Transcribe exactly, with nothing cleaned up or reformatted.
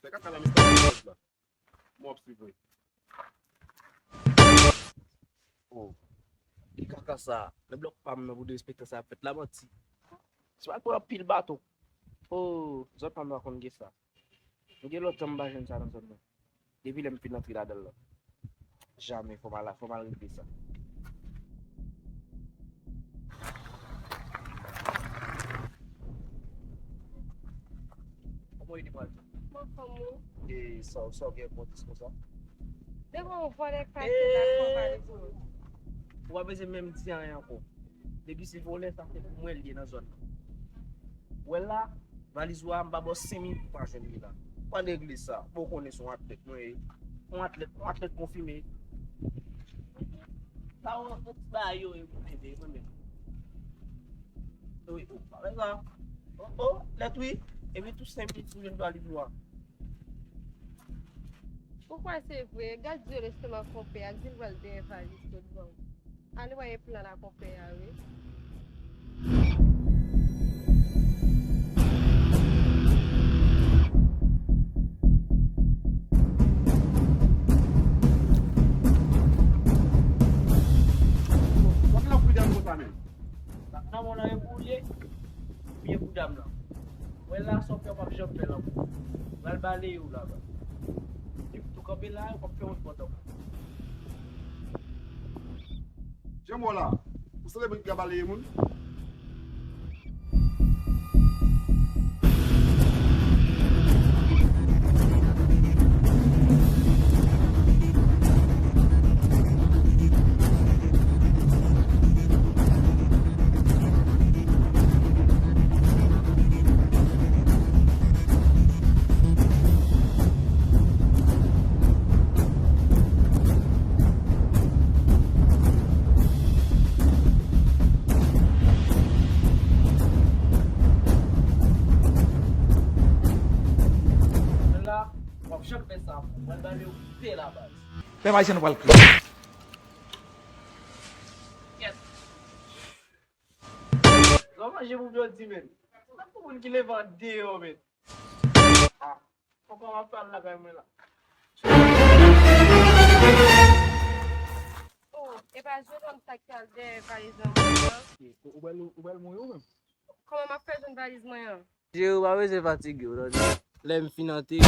Fè kaka nan mitan la. Mwen ap swiv wi. Oh. Ki kaka sa? Nan blòk pa m nan pou derespektan sa ap fèt la manti. Se pa pran anpil baton. Oh, zòn pa m pa konn gen sa. M gen lontan m pa jwenn sa nan zòn nan. Depi lè m fin antre ladan l lan. Jamè, fò m al, fò m al regle sa. Kòman w ye, Demoiselle? Mwen anfòm wi. E sa, sa w gen bon dis konsa? Devan yon vòlè k pase la, fò m pale pou ou. Ou pa bezwen menm di anyen ankò. Depi se vòlè, sa se pou mwen l ye nan zòn nan. Ou wè l la, valiz ou a, m pa ba w senk minit pou pa jwenn li la. Pa regle sa. Bon, ou konnen se yon atlèt mwen ye. Yon atlèt, yon atlèt konfime. Sa yon, yon ti bagay yo ye pou tete, mwen menm. Wi, ou pa wè sa. Oh, oh, nèt wi. Epi tou senk minit pou jwenn valiz ou a. Ou kwè se vre? Gad zye lestomak konpè a, di l pral dèyè valiz sot ban w. Ann wè e plan la konpè a, wi. Wap nan kou dam konsa menm. Nan mwen nan e pou l ye. Byen pou dam nan. Mwen la, sa w fè, w p ap janm fè l ankò. Pral baleye w laba. Depi tou kanpe la, w p ap fè yon fòt ankò. Jan m wè w la, ou sanble moun ki ka baleye moun. Mwen la, w ap janm fè sa ankò. Mwen bale w pè la baz. Pèp ayisyen nou pral kriye. Kèt. Lò manje pou jodi, men. Sa pou moun ki leve an deyò, men. Ah, papa m ap pale lakay mwen la. Oh, e pa Jewòm sa ki al dèyè valiz nan mwen an? Ou bèl, ou bèl mwen ou menm. Kòman m ap fè jwenn valiz mwen an? Jere, ou pa bezwen fatige w, tande. Lè m fin antre.